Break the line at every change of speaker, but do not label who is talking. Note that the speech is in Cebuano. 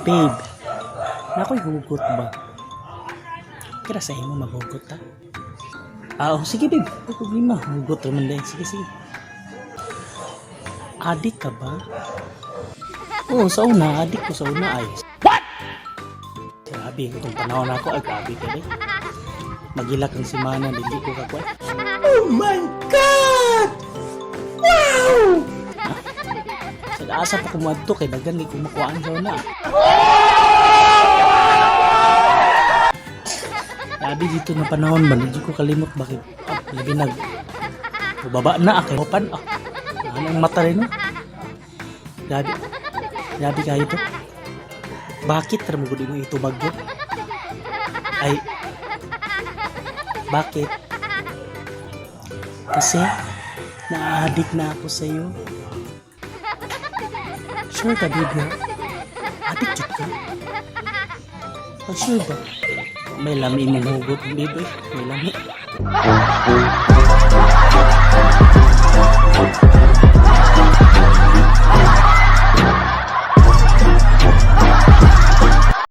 Babe, naa ko'y hugot ba? Kira sa imo maghugot ta? Ah, oh, sige, babe. Ay, problema. Hugot raman din. Sige, sige. Adik ka ba? Oo, sa una. Adik ko sa una ay. What? Grabe, itong panahon ako ay grabe ka eh. Magilak ang simana, dili ko kakuan. Oh my God! Wow! Sa asa pa kumuadto kay daghan kay kumakuhaan sa una. Grabe dito na panahon ba, hindi ko kalimot bakit ah, labi nag baba na ah, kay opan ah. Anong mata rin, no? Grabe. Grabe kayo to. Bakit ra mo gud imong itubag ko? Ay, bakit? Kasi na-addict na ako sa iyo. Sure ka, babe, na? Addict jud ka? Oh, sure ba? May lami imong hugot, babe, eh. May lami.